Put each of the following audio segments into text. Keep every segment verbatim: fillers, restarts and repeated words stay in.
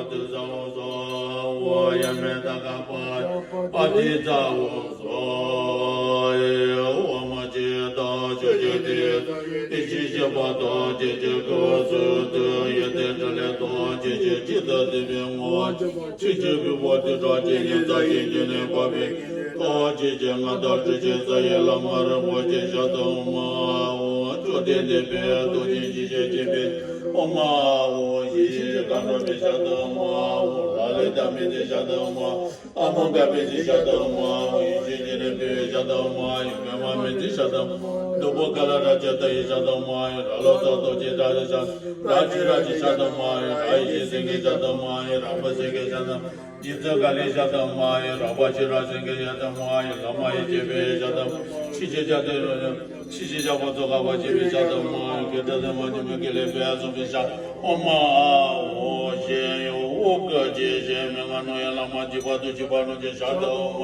དེ་ཚ་བོ་སོ། འོ་ཡ་མེ་ད་ག་པ་པ་དེ་ཚ་བོ་སོ། འོ་མ་ཅི་ད་ཆོས་ཅི་དེ་དེ་ཅི་ཤེས་པ་དང་ཅི་ཅི་ཀུ་སུ་དུ་ཡེ་དེ་དྲི་ལེ་དང་ཅི་ཅི་ཅི་ད་དེ་བའི་ངོ་བོ་ཅི་ཅི་བུ་བ་དེ་དྲ་ཅི་ཉི་ཚ་ཅི་ཅི་ནི་པ་བི་ཏོ་ཅི་ཅི་ང་ད་ཅི་ཅི་ས་ཡི་བླ་མ་རིན་པོ་ཆེ་ཤ་དང་མ་འོ་ཅོ་དེ་དེ་བའི་ཏོ་ཅི་ཅི་ཤེས་ཅི་བའི། ཨོ་མ་འོ་ཡེ་ཤེས་ཀྱི་མཁའ་འགྲོ་མའི་ཞབས་དང་མ་འོ་ར་ལས་ད་མི་ཚེ་ཞབས་དང་མ་ཨ་མོ་དགའ་བའི་ཚེ་ཞབས་དང་མ་འོ་ཡེ་ཤེས་ཀྱི་རིག་པའི་ཞབས་དང་མ་ཡེ་མེ་མ་མི་ཚེ་ཞབས་དང་མ་སྡུག་པོ་ཀ་ལ་ར་ཅི་ད་ཡི་ཞབས་དང་མ་ཡེ་ར་ལོ་ཙོ་ཏོ་ཅི་ར་ཅི་ཞབས་ར་ཅི་ར་ཅི་ཞབས་དང་མ་ཡེ་ར་ཡེ་ཤེས་སེང་གེ་ཞབས་དང་མ་ཡེ་ར་པ་སེང་གེ་ཞབས་དང་། ཉི་ཚེ་ག་ལེ་ཞབས་དང་མ་ཡེ་ར་པ་ཤི་ར་སེང་གེ་ཞབས་དང་མ་ཡེ་བླ་མ་ཡེ་བྱེད་པའི་ཞབས་དང་མ་ཤི་ཅི་ཞབས་དང་མ། ཕྱི་ཕྱི་ཞབས་པ་ཚོ་ཁ་པ་ཆེ་བའི་ཞབས་དང་མ་ཡེ་སྐད་གྲགས་ཚད་མ་ཉི་མའི་སྐད་ལས་བས་སོང་བའི་ཞབས་ཨོ་མ་འོ་ཞེས་ཡོ་འོ་སྐད་ཅེས་ཞེས་མི་ང་ནོ་ཡ་བླ་མ་འཇིགས་པ་དུ་འཇིགས་པ་ནོ་ཅེས་ཞབས་དང་མ་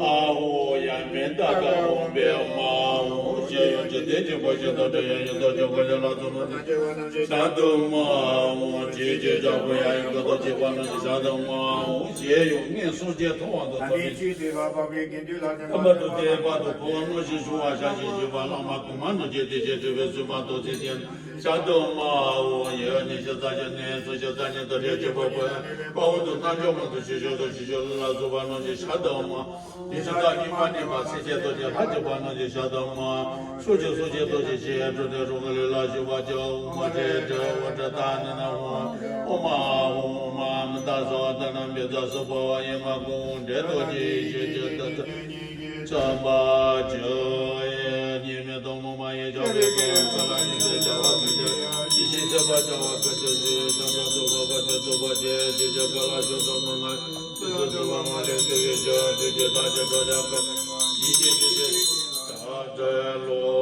ཨ་འོ་ཡ་མེ་ད་ག་འོ་བས་མ་འོ་ཞེས་ཡོ་ཅི་དེ་འཇིགས་པ་ཞེས་དང་འདྲ་ཡ་ཡོ་དོ་ཅོ་གོ་ལེ་ལ་ཚོ་ནོ་ཅེས་ཞབས་དང་མ་འོ་ཅེས་ཅེས་ཞབས་པ་ཡ་ཡོ་ག་དོ་འཇིགས་པ་ནོ་ཅེས་ཞབས་དང་མ་འོ་ཞེས་ཡོ་ངན་སོང་ཅེས་མཐོང་བ་དང་ཚོ་མི། ཨ་མ་དུ་དེ་བར་དུ་འཁོར་བ་གནོད་བཞིན་བཞུགས་པ་ཞག་བཞི་བཞི་པ་བླ་མ་གོང་མ་རྣམས་ཀྱིས་དེ་ཕྱིར་སྤྲུལ་པའི་བཙུན་པ་ཏོག་ཙེ་ཅན་ཞག་དུ་མ་འོ་ཡེ་ཉི་ཤུ་རྩ་བཞི་ནས་སུ་ཞིག་རྩ་གཉིས་དུ་རེ་གཅིག་པ་པོ་དཔའ་བོ་དུ་རྣལ་འབྱོར་མ་དུ་ཞི་ཞོར་དུ་ཞི་ཞོར་ལ་སོགས་པ་རྣམས་ཀྱི་ཞག་དུ་མ་ཉི་ཤུ་རྩ་གཉིས་པ་ནས་མ་སྲས་བཅས་ཏོག་ཅན་ལྷ་བཅས་པ་རྣམས་ཀྱི་ཞག་དུ་མ་སོ་ཞིག་སོ་ཞིག་ཏོག་ཅན་ཞེས་སྤྲུལ་ཏེ་རོ་ག་ལས་ལ་བཞུགས་པ་ཅི་འོ་མ་ཏྲེ་ཏྲེ་འོ་ཏྲ་ཏ་ན་ན་འོ་འོ་མ་འོ་མ་མི་ད་སོ་ཏ་ན་བི་ད་སོ་པ་བ་ཡེ་མ་ཀུན་འདྲེ་ཏོག་ཅན་ཞེས་བྱ་ཏ་ཏ། ཚངས་པ་སྤྱོད་ཡེ་ཉི་མའི་སྟོང་མོ་མ་ཡིན་ཆགས་པའི་ཀུན་ས་ལ་ཉི་ཟེར་བྱ་བ་ཀུན་གྱི་ཡེ་ཤེས་སེམས་དཔའ་བྱ་བ་ཀུན་གྱི་ཚུལ་བྱ་བ་རྫོགས་པ་ཀུན་གྱི་རྫོགས་པ་སྟེ་ཇི་ལྟར་ག་ལ་བཞུགས་སོ་མ་ང་དུས་སུ་འདུལ་བ་མ་ལེན་དུས་ཀྱི་ཆོས་དུས་ཀྱི་བདག་ཅེས་སོགས་ཀྱང་ཀུན་ཡེ་ཤེས་ཀྱི་ཆོས་ཀྱི་བདག་ཏུ་བློ་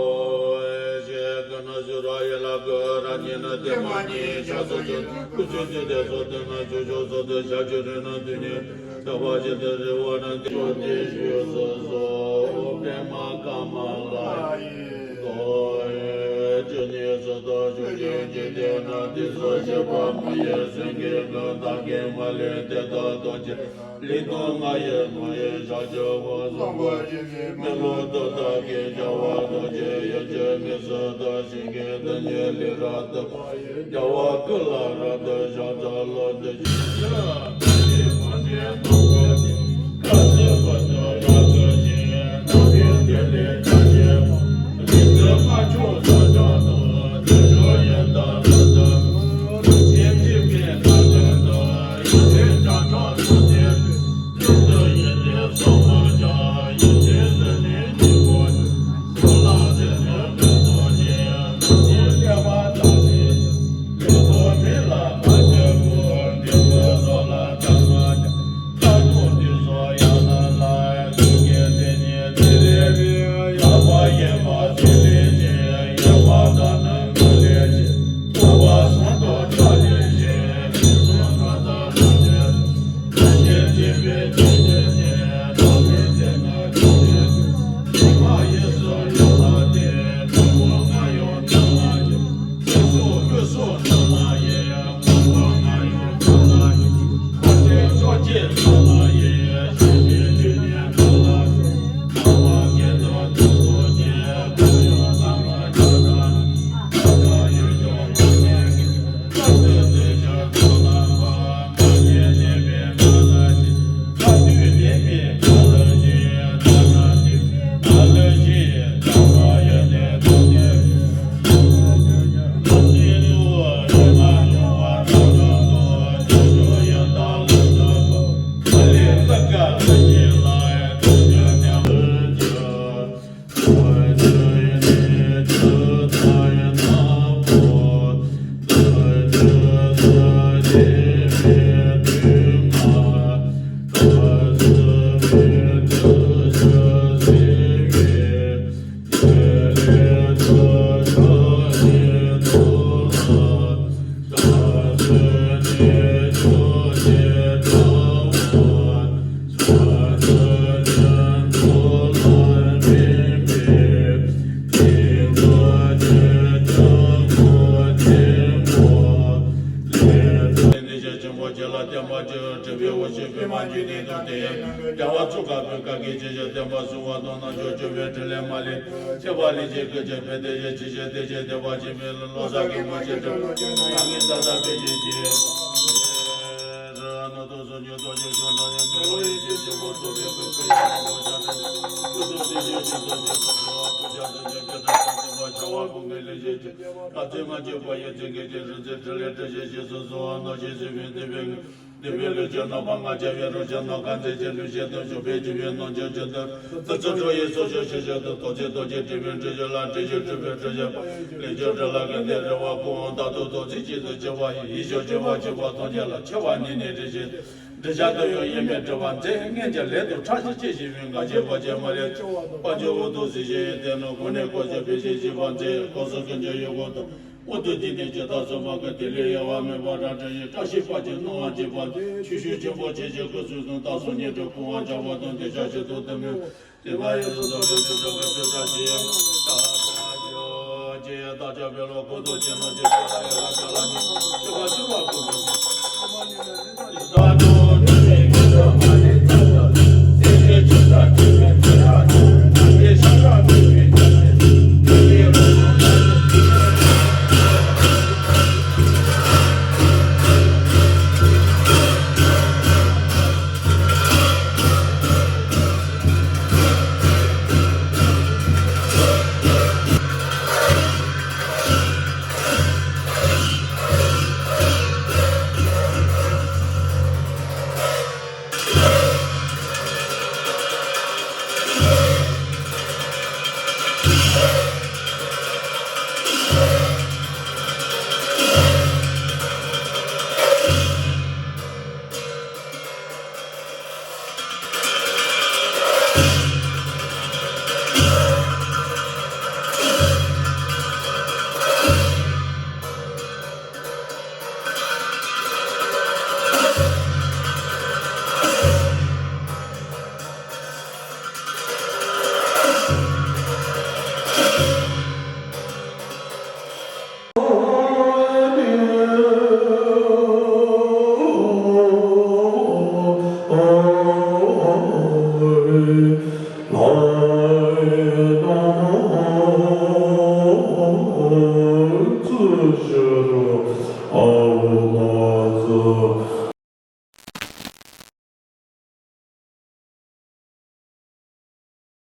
ཞེས་ཀུན་ནས་བཞུགས་ར་ཡི་ལ་ཀུན་ར་ཉིད་ནི་དེ་མ་ཉིད་ཆགས་སུ་ཆུད་ཀུན་ཚུལ་ཚུལ་དེ་སོགས་དེ་ན་ཆོས་ཕྱོགས་སོགས་དེ་ཞག་ཆུ་རིང་ན་དུས་ཉིད། ཐོབ་པ་ཇི་ལྟར་རེ་བ་ན་དེ་ལྟར་དེ་ཞུས་སོ། སོ་པདྨ་ཀ་མ་ལ་ཡི་དོ། ཇི་སྙེད་སུ་དག་བཞུགས་ཤིང་འཇིག་རྟེན་ན་དེ་སོགས་གཤེགས་པ་མ་ཡིན་སེང་གེ་ཀུན་བདག་གིས་མ་ལུས་དེ་དག་རྡོ་རྗེ་ལེགས་མཐོང་ལྔ་ཡི་ནོར་བུའི་ཞལ་ཆེམས་པ་བཟང་པོ་ཇི་སྙེད་མི་ལུས་དོན་དག་གི་བྱ་བ་རྡོ་རྗེ་ཡེ་ཤེས་དངོས་སུ་དག་ཞིང་གི་དོན་གཉེར་ལས་རབ་ཏུ་བ་ཡི་རྒྱལ་བ་ཀུན་ལ་རབ་ཏུ་ཕྱག་འཚལ་ལོ། དེ་བཞིན་གཤེགས་པ་ཆེན་པོ་ཀ་སི་པ་ཏོ་ཡ་ཀ་ཤི་ན་བི་དེ་ལས་ཀ་ཤི་པ་རིག་འཛིན་མ་མཆོག་ས་ཆ་དང་དེ་ཕྱོགས་ཡི་དྭགས་ལ་དང་རིག་འཛིན་མི་མེད་ལྷ་དང་དང་ཡེ་ཤེས་སྒྲ་སྒྲ་སོགས་ཏེ། རྒྱུད་སྡེ་དང་དེ་ཡང་རྒྱལ་བ་ཚུགས་ཁ་པོའི་བཀའ་བརྒྱུད་ཆེ་ཆེར་བསྟན་པ་སྲུང་བ་དང་རྣལ་འབྱོར་སྤྱོད་པའི་ཕྲིན་ལས་མ་ལུས་ཁྱད་པར་ལས་ཀྱི་སྐུ་ཅན་ཕན་བདེ་ཞིང་ཆེ་ཆེར་བདེ་ཞིང་བདེ་བ་ཆེན་པོའི་ལོ་ཙཱ་གི་མ་ཆེན་གྲུབ་ཡང་གི་ད་ལྟ་བེད་སྤྱོད་ཀྱི་ར་ནོ་ཏོ་སོ་ཉོ་ཏོ་ཅེ་ཤོ་ཏོ་ཡང་མེ་ལོ་ཡི་ཆེ་ཆེ་བོ་ཏོ་བེ་ཀུ་ཀུ་ཡ་ནོ་ཤ་ཏེ་ཀུ་ཏོ་ཏེ་ཅེ་ཅེ་ཏོ་ཅེ་ཏོ་ཏོ་ཀུ་ཤ་ཏེ་ཅེ་ཅེ་ཏོ་ཏོ་ཏེ་བ་ཤ་བ་ཀུ་ངེ་ལེ་ཅེ་ཅེ་ཀ་ཏེ་མ་ཅེ་བ་ཡེ་ཏེ་ཀེ་ཏེ་རི་ཏེ་ཏྲི་ལེ་ཏྲི་ཤེ་ཤེ་སོ་སོ་བ་ནོ་ཤེ་སི་ཕེ་ཏེ་ཕེ་ཏེ་ཕེ་ལེ་ཅེ་ནོ་པ་ང་ཅེ་བེ་རོ་ཅེ་ནོ་ཀ་ཏེ་ཅེ་ལུ་ཤེ་ཏོ་ཤོ་ཕེ་ཅེ་བེ་ནོ་ཅེ་ཅེ་ཏོ་ཏོ་ཚོ་ཏོ་ཡེ་སོ་ཤོ་ཤེ་ཤེ་ཏོ་ཏོ་ཅེ་ཏོ་ཅེ་ཏྲི་ཕེ་ཏྲི་ཤེ་ལ་ཏྲི་ཤེ་ཏྲི་ཕེ་ཏྲི་ཤེ་ལེ་ཅེ་ཏྲི་ལ་ཀེ་ཏེ་རེ་བ་ཀུ་འོང་ད་ཏོ་ཏོ་ཚི་ཅེ་ཏོ་ཅེ་བ་ཡེ་ཡེ་ཤོ་ཅེ་བ་ཅེ་བ་ཐོ་ཅེ་ལ་ཆེ་བ་ནི་ནེ་ཏྲི་ཤེ། འདི་བྱ་དུ་ཡང་ཡེ་མེད་དྲི་བ་མཛད་ངན་གྱི་ལས་དང་ཁྲག་ཞིག་ཅི་ཞིག་མིན་འགའ་བྱེད་པ་ཅན་མ་ལས་སྐྱོ་བ་དང་དཔལ་འབྱོར་འོད་དང་གཟི་བརྗིད་ཡི་དེ་རྣམས་ཀུན་ནས་བཀོད་ཅིང་འཕེལ་ཞིང་ཞིག་པར་མཛད། གང་ཟག་ཀུན་གྱི་ཡུལ་འཁོར་དང་དབུ་སྟོད་དེ་ནས་ཇི་ལྟར་གསུངས་པ་ཀུན་དེ་ལས་ཡལ་བ་མེད་པར་རབ་བཀྲ་ཤིས་བཀྲ་ཤིས་པ་ཅན་སྣང་བ་བརྗིད་པ་ཆོས་སྐུ་ཆེན་པོ་ཆེ་ཆེར་སྐུ་གསུམ་དང་སོ་གཉིས་གྲུབ་སྐུ་དབང་འཆང་བ་དང་གདུལ་བྱ་ཕྱིར་དུ་བདག་མེད། དེ་མ་ཡིན་དུ་བཟོ་བའི་དུས་སྐབས་ཀྱི་དཔེ་ཆ་ཅི་ཡང་ད་ཅི་ཡང་ད་ཆ་བེ་ལོ་ཁོ་ཚོ་ཅི་ནོ་ཅི་ཅི་ལ་ཡ་ལ་ཅ་ལ་ནི་ཅི་བ་ཅི་བ་ཁོ་ཚོ་ད་ཅོ་ཅི་ཅི་ཅི་ཅི་མ་ནི་ད་ནི་ད་ཅོ་ཅི་ཅི་ཅི་ཅི་ཅི་ཅི་ཅི་ཅི་ཅི་ཅི་ཅི་ཅི་ཤ་ཤ་མི་མི་ཅི་ཅི་ཅི་ཅི།